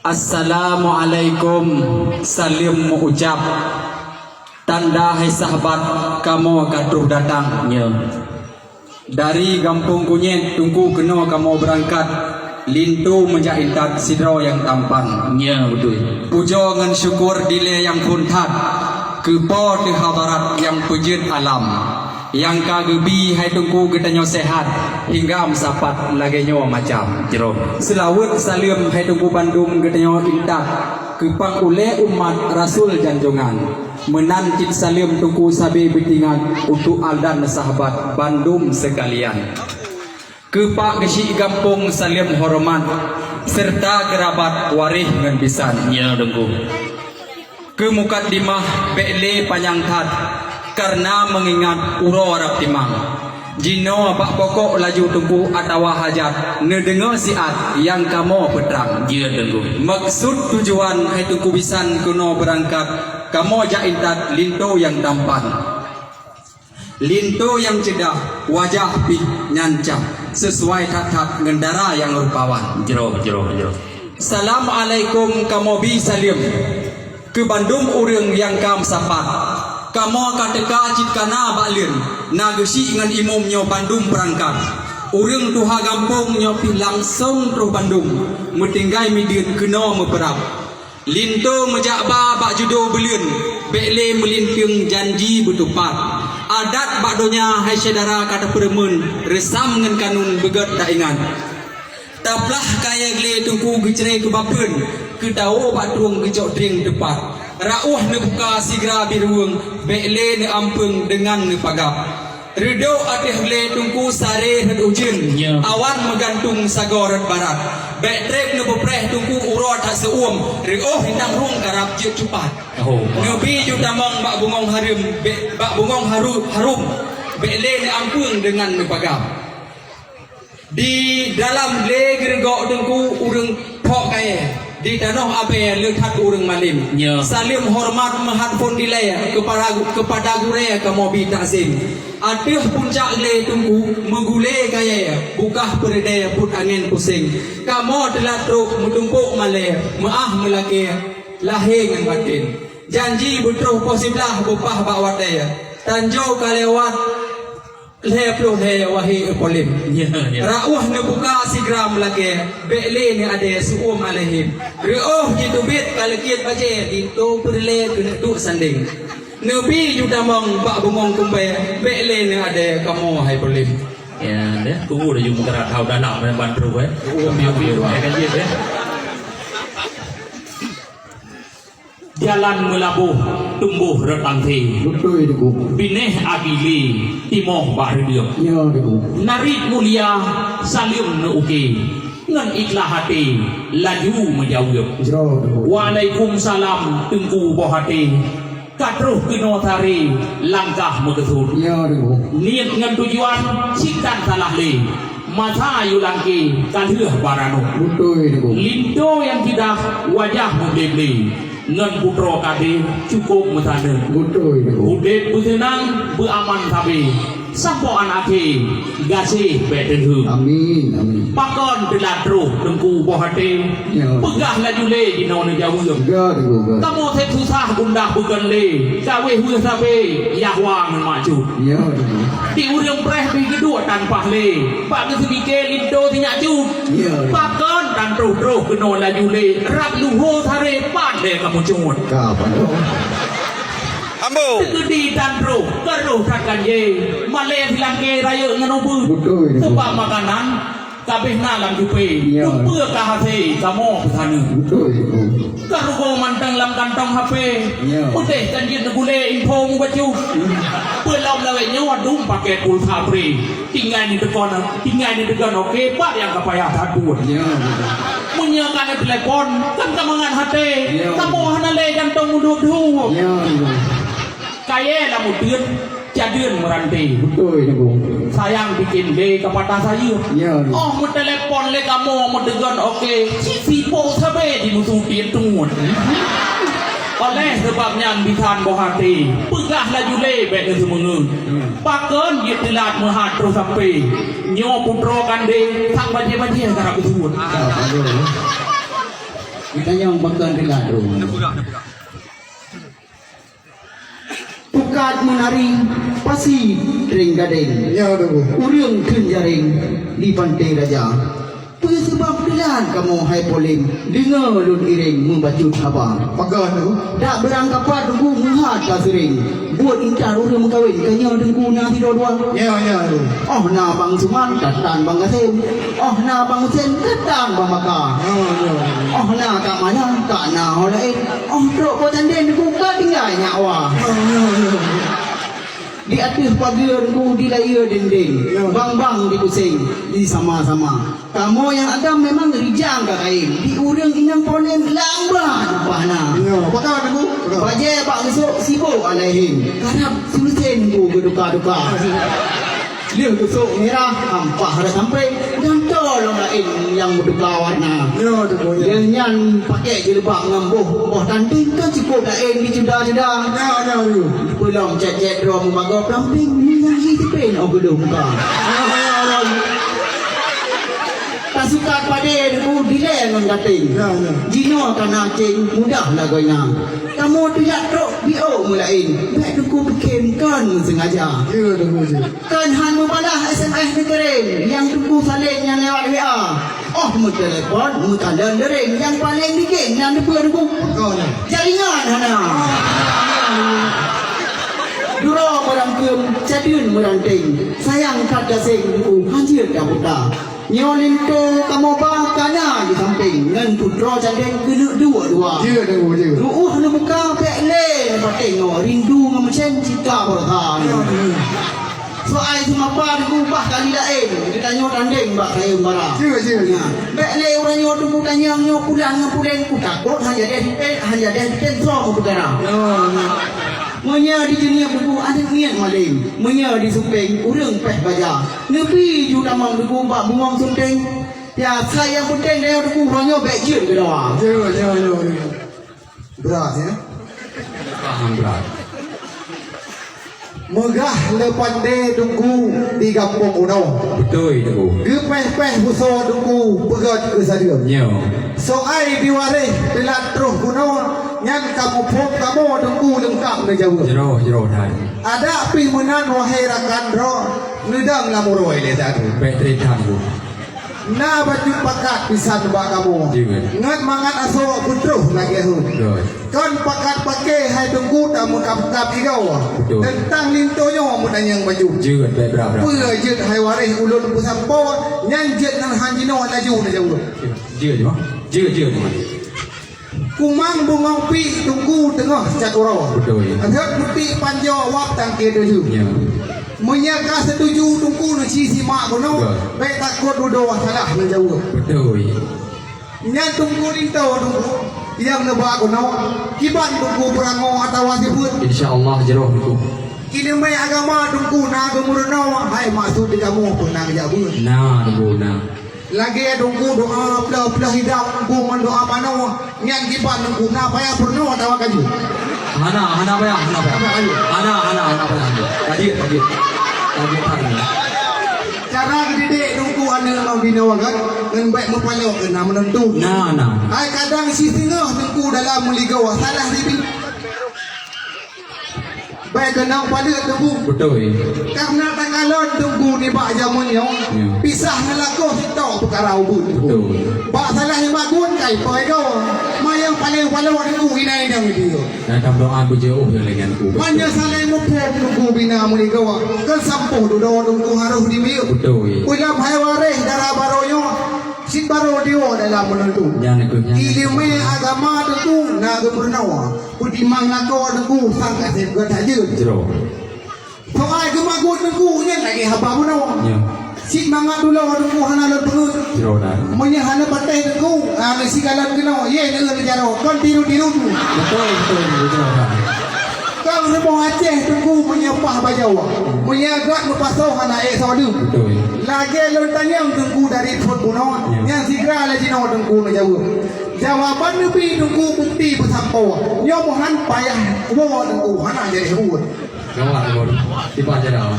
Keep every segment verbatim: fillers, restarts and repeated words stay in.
Assalamualaikum, saleuem meu-ucab. Tanda hai sahabat, kamoe ka troh datang. Nyoe. Dari Gampông Kunyét, Teungku, keunoe kamoe beurangkat, linto meujak intat sidroe nyang tampan. Nyoe, beutôi. Pujoe ngon syukur dilée nyang phon that, keu Po teuh hadarat nyang peujeuet alam. Nyang ka geubi hai Teungku geutanyoe seuhat, hingga meusapat lagée nyoe macam. Jroh. Seulaweuet saleuem hai Teungku bandum geutanyoe intat, keu pang ulée umat rasul janjongan. Meunan cit saleuem Teungku sabe beutingat untuk adan sahabat bandum seukalian. Keu Pak Geuchik Gampông saleuem horeumat, seureuta keurabat waréh ngon bisan. Nyoe, Teungku. Keu mukadimah bék lé panyang that, kareuna meungingat uroe rab timang. Jinoe bak pokok laju Teungku atawa hajat, neudeungoe siat nyang kamoe peutrang. Jeuet, Teungku. Maksud tujuan hai Teungku bisan keunoe beurangkat, kamoe jak intat linto nyang tampan. Linto nyang ceudah, wajah pih nyan cah, sisuai that-that ngon dara nyang rupawan. Jroh, jroh, jroh. Assalamualaikum, kamoe bi saleuem keu bandum ureuëng nyang ka meusapat. Kamoe ka teuka cit kana bak leuen, na geuchik ngon imum nyoe bandum peurangkat. Ureuëng tuha gampông nyoe pih langsong troh bandum, meutinggai mideuen keunoe meupeurab. Linto meujak ba bak judo beuleuen, bék lé meulinteung janji beutupat. Adat bak donya hai syedara ka teupeureumeun, reusam ngon kanun beugét taingat. Taplah kayée glé Teungku geucré keu bapeuen, keu tawoe bak trueng geucok trieng teupat. Rauh neubuka sigra birueng, bék lé neuampeueng deungon neupagab. Reudok ateueh glé Teungku saré rhot ujeuen, ya, awan meugantung sagoe rhot barat. Bék treb neupeupreh Teungku uroe that seu-uem, reuôh inong rhueng karab jeuet cupat. Oh, neubi ju tamong bak bungöng hareuem, bék, bak bungöng haru-, harôm, bék lé neuampeueng deungon neupagab. Di dalam glé geureugok Teungku ureuëng phok kayée, di tanoh Abée le that ureuëng malem. Ya. Saleuem horeumat meuhat phon dilée keupada, keupada gurée kamoe bi takzem. Ateueh puncak glé Teungku meugulée kayée, bukah peureudée peuet angén puseng. Kamoe teulat trok meutumpok malée, meuáh meulakée lahé ngon baten. Janji beutroh poh siblaih beupah bak watée, tanjoe ka lewat. Lhée ploh lhée wahé Polém. Ya, ya. Rauh neubuka sigra meulakée, bék lé neuadée seu-uem alaihem. Reuôh jiteubiet ka leukiet bajée, linto peureulée keuneuk duek sandeng. Neubi ju tamong bak bungöng kumbée, bék lé neuadée kamoe hai Polém. Ya, deh, kubu dah ju meukarat hau dalam ban trok, eh. Oh, tapi, tapi, ya, kan, ya. Jalan meulaboh tumboh reutanté. Beutôi, Teungku. Binéh agili timoh bak reudeueng. Ya, Teungku. Narit mulia saleuem neuuké. Ngon ikhlaih até laju meujaweueb. Jroh, Teungku. Waalaikumsalam, Teungku boh até. Ka troh keunoe taré langkah meukeusut. Ya, Teungku. Niet ngon tujuan cit tan salah lé. Masa yue langké ka lheueh baranoe. Beutôi, Teungku. Linto nyang ceudah wajah mublé-blé, ngon putroe kadé cukôp meusaneut. Beutôi, Teungku. Udép beuseunang beuaman sabé, sampoe aneuk akhé gaséh bék teunheueng. Amin, amin. Pakon teulat troh Teungku boh até, ya, peugah laju lé jinoe neujaweueb. Ga, Teungku, ga. Kamoe seb susah gundah bukon lé, ka wéh weueh sabé, yah wa ngon mak cut. Ya, Teungku. Di ureuëng preh pih geuduek tan paih lé. Bak geuseumiké linto sinyak cut. Ya. Pakon tan troh-troh keunoe laju lé, rab luho saré pat lé kamoe cut. Ka, Pak. Ambo. Teukeudi tan troh, ka roh that kan jé. Malée silangké rayeuk ngon ubeut. Beutôi, Teungku. Seubab makanan kabéh na lam cupé. Ya. Peue ka hasé kamoe peusaneut. Beutôi, Teungku. Ka rugoe mantong lam kantong hapé. Ya. Udeh kan jeuet neugulée info mubacut. Hmm. Peulom lawét nyoe dum pakai pulsa pri. Tinggai neuteugon, tinggai neuteugon, oke, pat nyang ka payah that buet. Ya, beutôi. Meunyoe ka neuteulepon, kan ka mangat até. Ya. Kamoe hana lé jantong meuduek-duek. Ya, beutôi. Kayée lam uteuen, cadeuen meuranté. Beutôi, Teungku. Sayang bikin lé ka patah sayeuep. Ya, beutôi. Oh, meuteulepon lé kamoe meuteugon, oke, cit sipok sabé di musu tiep tungut. Oleh seubab nyan bisan boh até, peugah laju lé bék neuseumeungeut. Hmm. Pakon jeuet teulat meuhat troh sampé. Nyoe putroe kandé, sang bajée-bajée karab geusuet. Ah, beutôi. Geutanyoe pakon teulat droe. Pukat meunari pasi teuring gadeng. Ya, Teungku. Ureueng kheun jareng di Pantai Raja. Peue sabab teulat kamoe hai polem, deungoe lôn iréng meubacut haba. Pakon, Teungku? Dak beurangkapat Teungku meuhat ka seuring. Buet intat ureueng meukawen, ka nyoe Teungku na sidroe dua. Ya, ya, Teungku. Oh na Bang Suman, ka tan Bang Gasem. Oh na Bang Husen, ka tan Bang Baka. Ya, ya, ya. Oh na Kak Maya, ka na ho laén. Oh trok po tanden Teungku, ka tinggai nyak wa. Ya, ya, ya. Di ateueh pageue Teungku, di layeue dinding. Ya. Bang-bang di puseng, di sama-sama. Kamoe nyang agam memang rijang ka kain, di ureueng inong polem lambat upah na. Ya, pakon, Teungku? Pakon. Bajée bak eusok sibok alaihin, karab seulusén Teungku geuduka-duka. Lheueh eusok mirah, ampah rot sampéng, gantoe lom laén nyang meuduka warna. Ya, Teungku, ya. Lheueh nyan pakék jilbab ngon boh, boh tanting kan cukôp laén di cuda-cuda. Ya, ya, ya. Peulom cét-cét droe meubagoe peulomping, nyang jih tipén oh geudong muka. Ya, ya, ya. Tasukat padé Teungku dilée ngon gaténg. Ya, ya. Jinoe ka na céng mudah lagoina. Kamoe teulat trok biôh meulaén. Bék Teungku pike kon meuseungaja. Ya, Teungku, ya. Kon han meubalah S M S neukirém, nyang Teungku saleng nyan lewat W A. Oh meutelepon, meukalon deuréng, nyang paleng ligeng nyan neupeu Teungku. Kon. Jaringan hana. Duroe meurangkeum, cadeun meuranteng. Sayang that gaséng Teungku, hanjeuet taputa. Nyoe linto kamoe ba ka na di sampéng, ngon putroe candeng keuneuk dua-dua. Jeuet, Teungku, jeuet. Ruôh neubuka bék lé neupaténg nyoe, rindu ngon meucen cit ka beureuha. Jeuet, jeuet. Soai seumapa Teungku bah kali laén, geutanyoe tandeng bak sayeuem bara. Jeuet, jeuet, jeuet. Nah, bék lé uroe nyoe Teungku tanyong nyoe pulan ngon pulen, kutakot hana deh, eh, hana deh teuntèe meupeukara. Ya, ya. Meunyoe di Jeunieb Teungku aneuk miet malém, meunyoe di Supeng ureueng péh baja. Neubi ju tamong Teungku bak bungong sunteng. Ya, asai nyang peunteng tanyoe Teungku uroe nyoe bék jeuet keu dawa. Ya, ya, ya, ya. Brat, ya. Paham, brat. Meugah le pandé Teungku di gampông unoe. Beutôi, Teungku. Geupéh-péh beusoe Teungku peugöt keu sadeueng. Nyo. Soai diwaréh teulat troh keunoe, nyan ka muphom kamoe Teungku leungkap neujaweueb. Jroh, jroh that. Adak pih meunan wahé rakan droe, neudong lam uroe lé that. Bék trép that, Teungku. Na bacut pakat pisan bak kamoe. Jeuet. Ngon mangat asoe beutroh lagèe hôi. Beutôi. Kon pakat paké hai Teungku tameukab-kab igoe. Beutôi. Teuntang linto nyoe meutanyong bacut. Jeuet, baik, bra, bra. Peue jeuet hai waréh ulôn peusampoe, nyan jeuet ngon han jinoe laju neujaweueb. Jeuet, jeuet, jeuet, jeuet. Kumang bungong pik Teungku teungoh cat uroe. Beutôi. Rhot peutik panjoe wab tangke deuh. Ya. Meunyoe ka seutuju Teungku neuci simak keunoe, beutôi, bék takot dudoe salah neujaweueb. Beutôi. Nyan Teungku linto Teungku nyang neuba keunoe, kiban Teungku peurangoe atawa sifeuet. Insya Allah jroh Teungku. Ileumèe agama Teungku na geumeurunoe, hai maksud di kamoe peue na geujak beuet. Na Teungku na. Lagèe Teungku doa plôh-plôh idap, Teungku ngon doa manoe, nyan kiban Teungku na payah peurunoe atawa ka jeuet? Hana, hana payah, hana payah. Hana, hana, hana payah. Ka jeuet, ka jeuet. Ka jeuet that nyoe. Cara geudidik Teungku aneuk ngon binoe kan, ngon bèk meupalok keu na meuneuntu. Na, na. Hai kadang siseungoh Teungku dalam meuligoe salah didik. Bèk keunong paleuet Teungku. Beutôi. Karena takalon Teungku nibak jameun nyoe, ya, pisah ngon lakoe sitok peukara ubeut Teungku. Beutôi. Bak salah imagun kai poi goe. Ma nyang paleng palok Teungku inai nyang di. Dan tam doa beujeuh nyang lagèe Teungku. Meunyoe saléng muphom Teungku bina meuligoe, keu sampôh dudoe Teungku harôh dimiyueb. Beutôi. Ulam hai waréh dara barô nyoe, cit barô diwoe dalam meuneuntu. Nyan keuh nyan. Ileumèe agama Teungku na geumeurunoe. Peutimang lakoe Teungku sang ka sép geuh tajeuet. Jroh. Soai geumagun Teungku nyan lagèe haba bunoe. Ya. Cit mangat dudoe Teungku hana lôn peungeuet. Jroh that. Meunyoe hana patéh Teungku, hana sikalon keunoe, yé neueu neujaroe, kon tiru-tiru tu. Beutôi, beutôi, beutôi. Kon rumoh Aceh Teungku meunyoe paih bajoe. Meunyoe gak meupasoe hana ék soe deuh. Beutôi. Lagèe lôn tanyong Teungku dari phon bunoe, ya, nyan sigra lé jinoe Teungku neujaweueb. Jawaban neubi Teungku bukti peusampoe. Nyoe meuhan payah woe Teungku hana jadeh buet. Gawat, gawat. Tiba aja dah.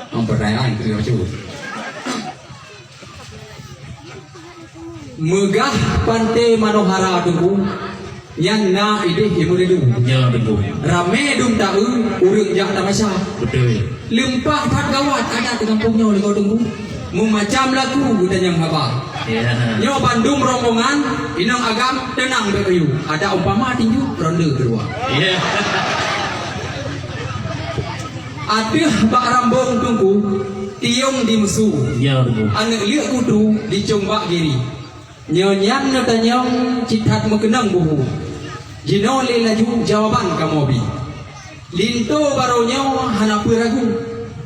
Mempercayai itu ya, cuy. Meugah Pantai Manohara, Teungku, nyan na idéh Imeuleudu. Ya, Teungku. Ramé dum taeu ureueng jak tamasya. Beutôi. Leumpah that gawat adat di gampông nyoe, Teungku. Meumacam laku geutanyong haba. Ya. Nyoe bandum rombongan inong agam teunang beukeuyue. Ada umpama tinju ronde keudua. Ya. Ateueh bak rambong, Teungku, tiong di meusu. Ya, Teungku. Aneuk liek kutu dicong bak giri. Nyoe nyan neutanyong cit that meukeunong buhu. Jinoe lé laju jawaban kamoe bi. Linto barô nyoe hana peue ragu.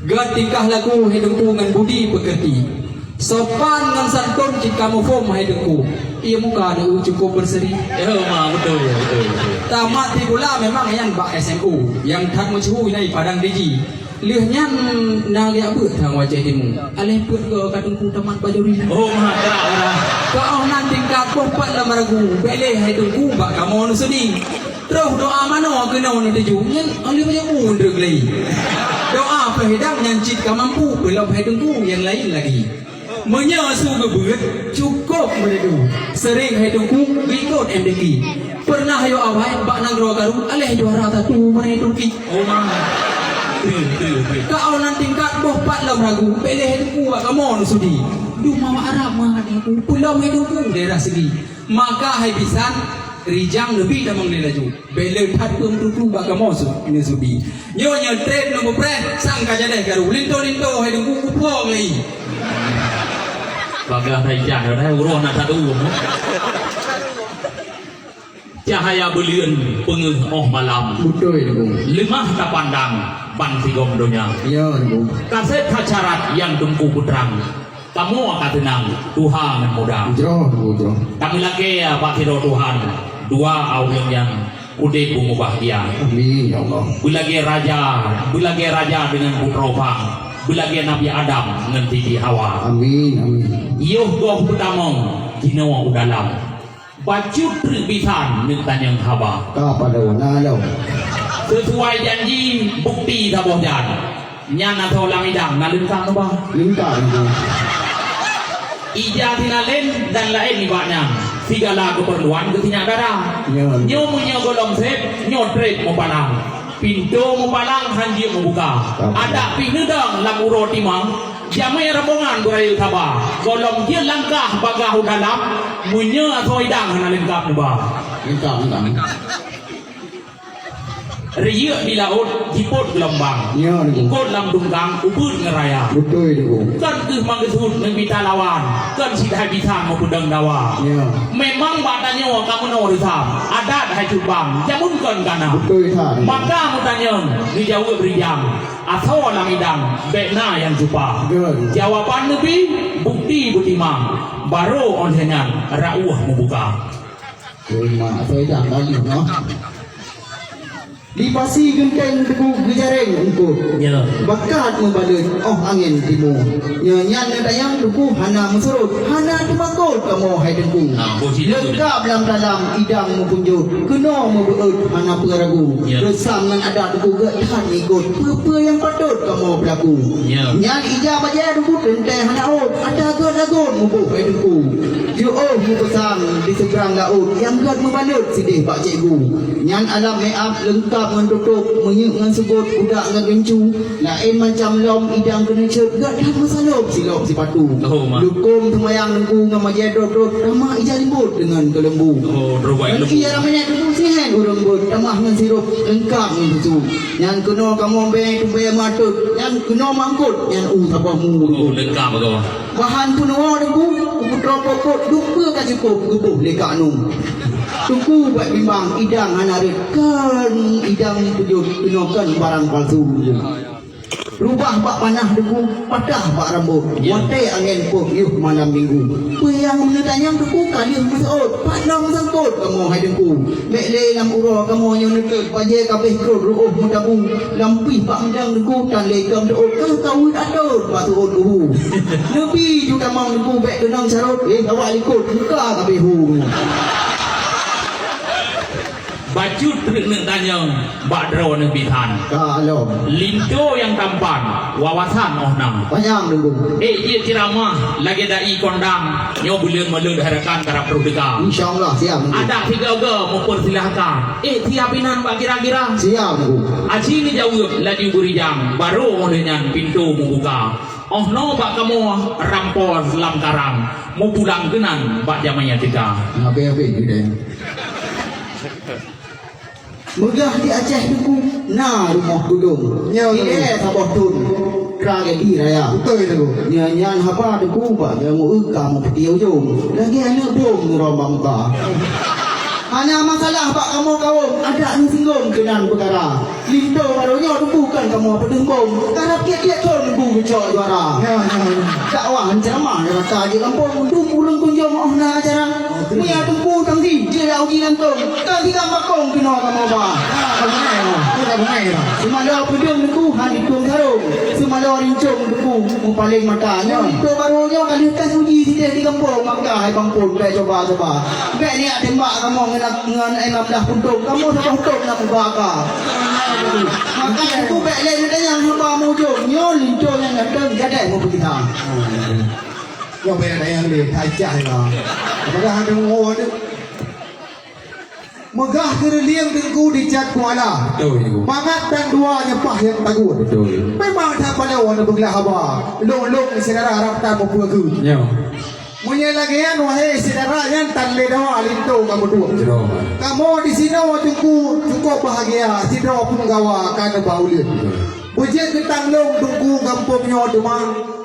Geutingkah laku hai Teungku ngon budi peukeurti. Sopan ngon santôn cit kamoe phom hai Teungku. Ie muka neueu cukup beuseri. Ya, ma, beutôi, beutôi, beutôi. Tamat sikula memang nyan bak S M U. Nyang that meusyeuhu nyan Padang Diji. Lheueh nyan na geujak beuet thang Aceh Timu. Aléh peuet goe ka Teungku tamat bajuri. Oh, mantap, mantap. Ka 'oh nan tingkat boh pat lam ragu, bék lé hai Teungku bak kamoe neusudi. Troh doa manoe keunoe neutuju, nyan aléh bajuri treuk lé. Doa peuhidang nyan cit ka mampu, peulom hai Teungku nyang laén lagi. Meunyoe su geubeuet, cukôp meuneudu. Sering hai Teungku geuikot M D Q. Peureunah yoh awai bak nanggroe karu, aléh juara satu meunan Turki. Oh, ma. Betul, betul, betul. Ka 'oh nan tingkat boh pat lom ragu, bék lé hai Teungku bak kamoe neusudi. Dum mawak Arab meuhat hai Teungku, peulom hai Teungku daerah segi. Maka hai bisan, rijang neubi tamong lé laju. Bék le that peue meututu bak kamoe su-, neusudi. Nyoe nyoe treb neumeupreh sang ka jadeh karu. Linto-linto hai Teungku kuphom lé. Bagaih hai cah, hai uroe na satu. Cahaya buleuen peungeuh 'oh malam. Beutôi, Teungku. Leumah tapandang ban sigom donya. Ya, Teungku. Kaseb that syarat nyang Teungku peutrang. Kamoe ka teunang, tuha ngon muda. Jroh, jroh. Tameulakée bak sidroe Tuhan, dua ureueng nyang udeb beumubahgia. Amin, ya Allah. Beulagée raja, beulagée raja deungon putroe phang, beulagée Nabi Adam ngon Siti Hawa. Amin, amin. Yoh goh peutamong, jinoe u dalam. Bacut treuk bisan neutanyong haba. Ka padum na lom. Sesuai janji, bukti saboh jan. Nyan asoe lam idang na leungkab neuba. Leungkab neuba. Ija sinalén dan laén nibak nyan. Sigala keupeurluan geusinyak dara. Nyan. Nyoe meunyoe gohlom sép, nyoe treb meupalang. Pintoe meupalang han jeuet meubuka. Adak pih neudong lam uroe timang, jamé rombongan beurayeuk saba. Gohlom jeuet langkah bagaih u dalam, meunyoe asoe idang hana leungkab neuba. Leungkab, leungkab. Riyeuk di laôt jipot geulombang. Ya, Teungku. Eungkôt lam dungkang ubeuet ngon raya. Beutôi, Teungku. Kon keuh manggeusut neumita lawan, kon sidai bisan meupeudong dawa. Ya. Memang bak tanyoe ka meunoe reusam, adat hai cut bang, jameun kon ka na. Beutôi that. Maka meutanyong, neujaweueb rijang, asoe lam idang, bék na nyang cupa. Betul. Jawaban neubi, bukti beutimang, barô 'oh lheueh nyan rauh meubuka. Beutôi, mak, asoe idang ka lheueh nyoe. Di pasi geunteng Teungku geujareng eungkôt. Ya. Bakat meubaleuet 'oh angén timu. Nyoe nyan neutanyong Teungku hana meusurot, hana teumakot kamoe hai Teungku. Ah, boh situ. Leungkab lam dalam idang meupunjot, keunoe meubeuet hana peue ragu. Ya. Reusam ngon adat Teungku gét that meuikot, peue-peue nyang patôt kamoe peulaku. Ya. Nyan ija bajée Teungku teuntée hana ôt, ata gét lagot muboh hai Teungku. Jiôh meupeusang di seubrang laôt, nyang gét meubaleuet sideh bak cikgu. Nyan alam make up leungkab ngon tutôp, minyeuk ngon seubôt, udak ngon gincu, laén macam lom idang keuneuk cot, gét that meusalôb silop sipatu. Oh, ma. Lukôm seumayang Teungku ngon bajée drop-drop, tamah ija limbôt deungon keuleumbu. Oh, drop ija lembu. Ngon ié ramé Teungku sihén ureueng beuet, tamah ngon sirop, leungkab ngon susu. Nyan keunoe kamoe bée tubée meuatot, nyan keunoe mangkot, nyan u saboh mu. Oh, leungkab tu. Bahan peunuwoe Teungku, keu putroe pokok, dum peue ka cukôp geuboh lé Kak Nung. Teungku bék bimbang, idang hana rhot, kon idang peujeuet, keunoe kon barang palsu. Rubah bak panah Teungku, patah bak rambôt, ya. Watée angén poh yoh malam minggu. Peue nyang neutanyong Teungku ka lheueh meuseuôt, pat lom meusangkot kamoe hai Teungku. Bék lé lam uroe kamoe nyoe neuteuet, bajée ka abéh krot reuôh meutabu. Lam pih bak meudang Teungku tan lé keuem teuôt, ka kaweuet atot bak seuôt kubu. Neubi ju tamong Teungku bék keunong carot, eh, awak likot muka ka abéh hu. Bacut Neuk tanyong bak droeneuh bisan. Ka lom. Linto nyang tampan, wawasan oh na. Panyang dulu. Eh, jeuet ceuramah lagèe dai kondang, nyoe buleuen meuleuet hai rakan karab troh teuka. Insya Allah, siap, Teungku. Adak sigoe-goe meupeusilahkan. Eh, siap inan bak kira-kira. Siap, Teungku. Aci neujaweueb laju beurijang, barô oh lheueh nyan pintoe meubuka. Oh noe bak kamoe rampo lam karang, meupulang keunan bak jamèe teuka. Habéh-habéh geude. Meugah di Aceh Teungku na rumoh gudong. Ya, ilèe saboh thôn tragedi raya. Beutôi, Teungku. Nyan, nyan haba Teungku bak nyang meu'eu ka meupeuti ujong. Lagèe aneuk bông nurông bangsa. Hana masalah bak kamoe kawôm, adak neusinggong keunan peukara. Linto barô nyoe Teungku kan kamoe peudeueng bông. Karab tiep-tiep thôn Teungku geucok juara. Ya, ya, ya. Dakwah ceuramah rata di gampông, dum ureueng kunjông oh na acara. Mulia Teungku tangsi, jeuet uji gantong. Ka tigam bakong keunoe kamoe ba. Ah, ka beungèh, oh. Tu ka beungèh dah. Seumalo peudeueng Teungku han jitueng sarong. Seumalo rincong Teungku mupaleng mata. Nyoe linto barô nyoe ka lheueh tes uji sideh di gampông maka hai bang phôn bèk cuba-cuba. Bèk niat tembak kamoe ngon, ngon enam belas puntông. Kamoe saboh thôn na mubaka. Maka Teungku bèk lé neutanyong haba meujông. Nyoe linto nyang ganteng gadai meupeugita. Nyoe bèk tanyong lé, tajah lah. Padahal deungoe tu. Meugah keureulieng Teungku di Cot Kuala. Beutôi, Teungku. Mangat dan dua nyeupah nyang tagun. Beutôi. Memang that paloe neupeuglah haba. Lôn-lôn syedara harab that mupeue keu. Nyoe. Meunyoe lagèe nyan, wahé syedara, nyan tan lé dawa linto ka meuduek. Beutôi. Kamoe di sinoe Teungku cukôp bahagia, sidroe peunggawa ka neuba ulèe. Beujeuet keu tanglông Teungku gampông nyoe teuma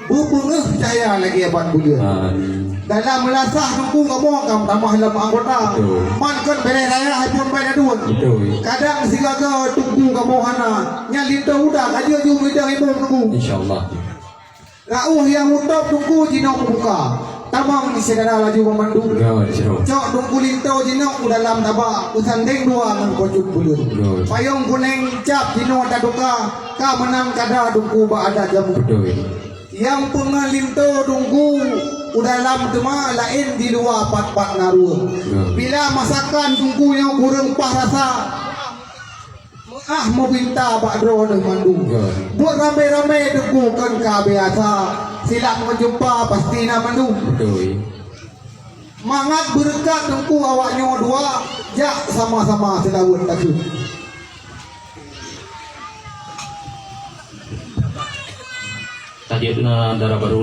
beupeungeuh cahya lagèe ban buleuen. Amin. Dalam meulasah Teungku kamoe ka meutamah lom anggota. Beutôi. Man kon bèrèh raya hai phôn bai laduen. Beutôi. Kadang sigoe-goe Teungku kamoe hana, nyan linto uda ka jeuet ju meuidong imum Teungku. Insya Allah. Rauh nyang mutôb Teungku jinoe meubuka. Tamong di syedara laju meumandum. Ya, insya Allah. Cok Teungku linto jinoe u dalam taba, beusandeng dua ngon pocok buleuen. Ya. Payông kunèng cap jinoe tatuka, ka meunan kada Teungku bak adat jameun. Beutôi. Nyang peungeuh linto Teungku u dalam teuma laén di luwa pat-pat na ruweueng. Ya. Bila masakan Teungku nyoe kureueng paih rasa, meu'ah meupinta bak droeneuh mandum. Ya. Buet ramé-ramé Teungku kon ka biasa, silap meujumpa pasti na mandum. Beutôi. Mangat beureukat Teungku awak nyoe dua, jak sama-sama seulaweuet takheun. Tajak na dara barô